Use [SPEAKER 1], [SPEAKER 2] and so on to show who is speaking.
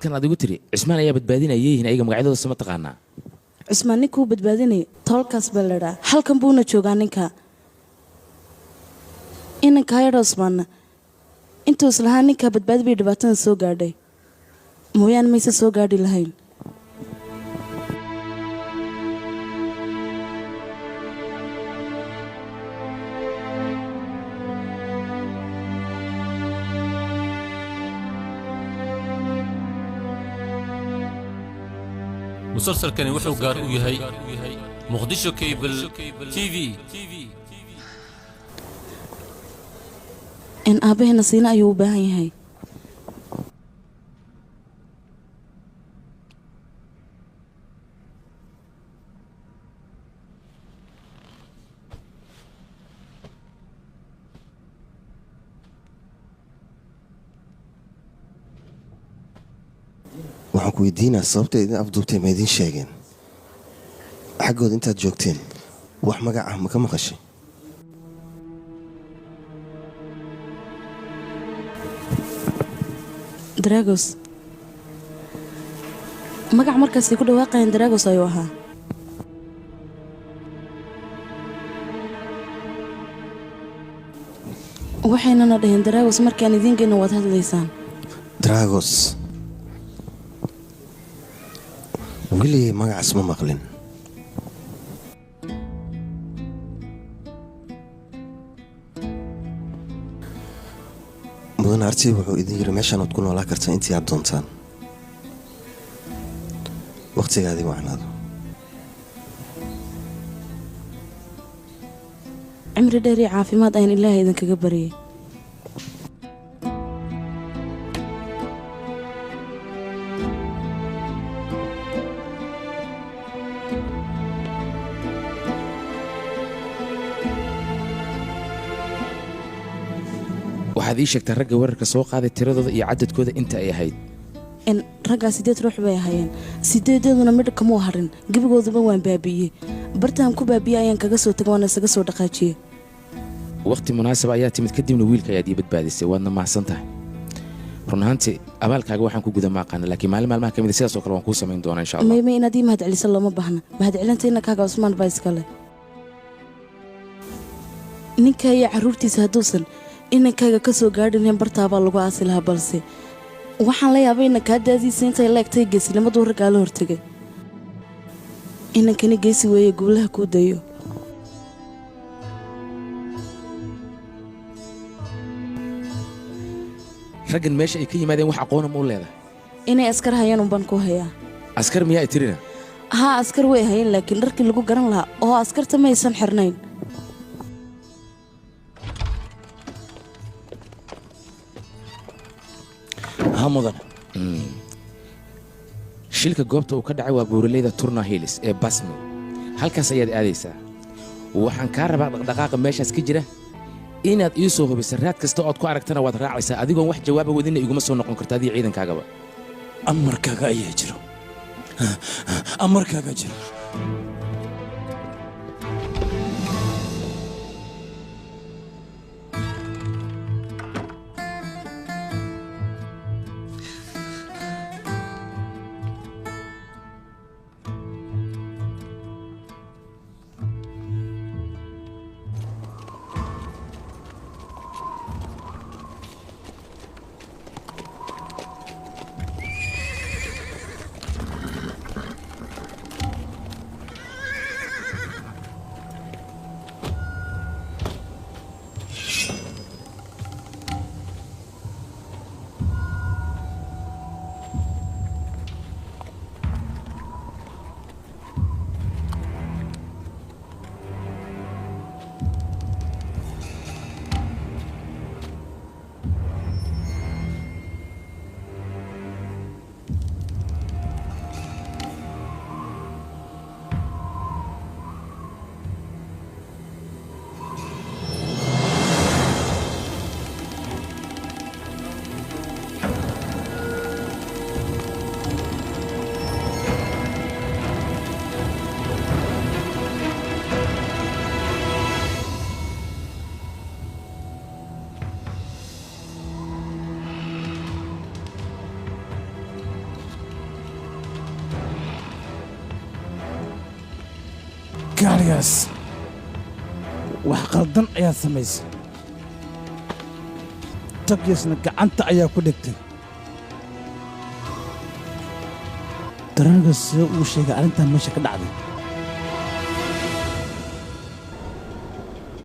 [SPEAKER 1] Kan adigu tiri Cismaan ayaa badbaadinayay yihiin ayaga magacyadooda sama taqaanaa?
[SPEAKER 2] Cusmaan ninkuu badbaadinaya toolkaas baa ladhaa, halkan buuna joogaa ninka. Inankaa yadha Cusmaanna intuu islahaa ninkaa badbaadi bay dhibaatada soo gaadhay mooyaane mayse soo gaadhi lahayn.
[SPEAKER 3] Musalsalkani wuxuu gaar u yahay Muqdisho Cable TV.
[SPEAKER 2] In aabbaheena siina ayuu u baahan yahay.
[SPEAKER 4] Waxaan ku weydiinaa, sababta idin afduubtay ma idiin sheegeen? Xaggooda intaad joogteen wax magac ah ma ka maqashay?
[SPEAKER 2] Dragos, magac markaasay ku dhawaaqayeen Dragos ayuu ahaa. Waxaynana dhaheen, Dragos markaan idiin geyno waad hadlaysaan.
[SPEAKER 4] Dragos, weligay magacaas ma maqlin. Mudan Arti wuxuu idin yiri meeshaan waad ku noolaa kartaa intii aad doontaan, wakhtigaadii wacnaado.
[SPEAKER 2] Cimri dheer iyo caafimaad ayaan Ilaahay idinkaga baryay.
[SPEAKER 1] Waxaad ii sheegtaa ragga weerarka soo qaaday tiradooda iyo cadadkooda inta ay ahayd.
[SPEAKER 2] In raggaa sideed ruux bay ahaayeen, sideedeeduna midh kamuu harin, gebigooduba waan baabi'iyey. Bartaan ku baabi'iyey ayaan kaga soo tegay, waana isaga soo dhaqaajiyey.
[SPEAKER 1] Waqti munaasab ayaa timid, kadibna wiilka ayaad ii badbaadisay, waadna mahadsan tahay. Run ahaantii abaalkaaga waxaan ku guda ma aqaana, laakiin maalin maalmaha ka mid a sidaas oo kale waan kuu samayn doonaa, insha Allah.
[SPEAKER 2] Maymay, inaad ii mahad celiso looma baahna. Mahadcelinta inankaaga Cusmaan baa iskale. Ninkaa iyo carruurtiisa hadduusan inankaaga ka soo gaadhi lahayn bartaabaa lagu aasi lahaa, balse waxaan la yaabay inankaa daadiisa intay la egtay geesinimaduu raggaa la hortegay. Inankani geesi weeye, guulaha kuu dayo.
[SPEAKER 1] Raggan meesha ay ka yimaadeen wax aqoona ma u leedahay?
[SPEAKER 2] Inay askar hayaan unbaan ku hayaa.
[SPEAKER 1] Askar miyaa ay tirina?
[SPEAKER 2] Haa, askar way hayeen, laakiin dharkii lagu garan lahaa oo askarta maysan xirnayn.
[SPEAKER 5] Ha, mudane.
[SPEAKER 1] Shilka goobta uu ka dhacay waa buuraleyda Turna Hills ee Basmi. Halkaas ayaad aadaysaa. Waxaan kaa rabaa dhaqdhaqaaqa meeshaas ka jira inaad ii soo hubiso. Raad kasta ood ku aragtana waad raacaysaa, adigoon wax jawaaba wadinna iguma soo noqon karta adiga ciidankaagaba.
[SPEAKER 5] Amarkaaga ayaa jiro, amarkaaga jiro.
[SPEAKER 6] Gaarigaas wax qaldan ayaad samaysay. Tagyasna gacanta ayaa ku dhigtay. Daraaga sida uu sheegay arrintan meesha ka dhacday.